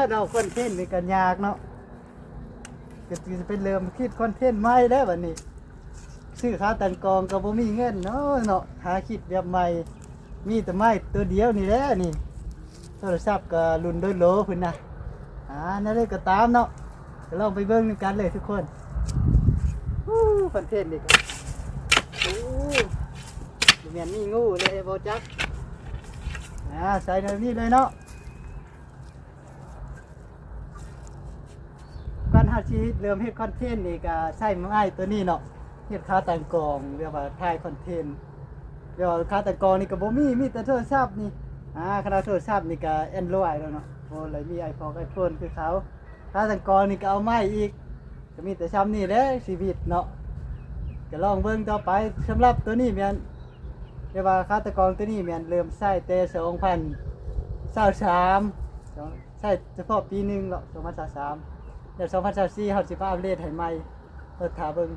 ເນາະ ຄອນເທັນນີ້ກໍຍາກເນາະ ກໍຊິໄປເລີ່ມຄິດຄອນເທັນໃໝ່ແລ້ວບັດນີ້. ຊື້ຂາຕັ້ງກ້ອງກໍບໍ່ມີເງິນເນາະ ເນາະ ຫາຄິດແບບໃໝ່ ມີແຕ່ໄມ້ຕົວດຽວນີ້ແຫຼະນີ້. ໂທລະສັບກໍລຸ້ນໂດໂລພຸ້ນນະ. ອ່າ ແນວໃດກໍຕາມເນາະ ກໍລອງໄປເບິ່ງນຳກັນເລີຍທຸກຄົນ. ໂອ້ ຄອນເທັນນີ້ກໍ ໂອ້ ບໍ່ແມ່ນມີງູເລີຍບໍ່ຈັກ. ອ່າ ໃສ່ແນວນີ້ເລີຍເນາະ. ກ່ອນເຮົາຊິເລີ່ມເຮັດຄອນເທັນນີ້ ກໍໃຊ້ໄມ້ຕົວນີ້ເນາະ ເຮັດຂາຕັ້ງກ້ອງ ຫຼືວ່າຖ່າຍຄອນເທັນ. ແລ້ວຂາຕັ້ງກ້ອງນີ້ກໍບໍ່ມີ ມີແຕ່ໂທລະສັບນີ້. ອ່າ ຂະໜາດໂທລະສັບນີ້ກໍ Android ແລ້ວເນາະ ບໍ່ໄດ້ມີ iPhone iPhone ຄືເຂົາ. ຂາຕັ້ງກ້ອງນີ້ກໍເອົາໄມ້ອີກ ກໍມີແຕ່ຊ່ຳນີ້ແຫຼະຊີວິດເນາະ. ກໍລອງເບິ່ງຕໍ່ໄປ. ສຳລັບຕົວນີ້ແມ່ນ ແຕ່ວ່າຂາຕັ້ງກ້ອງຕົວນີ້ແມ່ນເລີ່ມໃຊ້ແຕ່ສອງພັນຊາວສາມ ໃຊ້ສະເພາະປີໜຶ່ງເນາະ ສອງພັນຊາວສາມ ແລ້ວສອງພັນຊາວສີ່ເຮົາຊິມາອັບເດດໃຫ້ໃໝ່ ກໍຖ້າເບິ່ງ.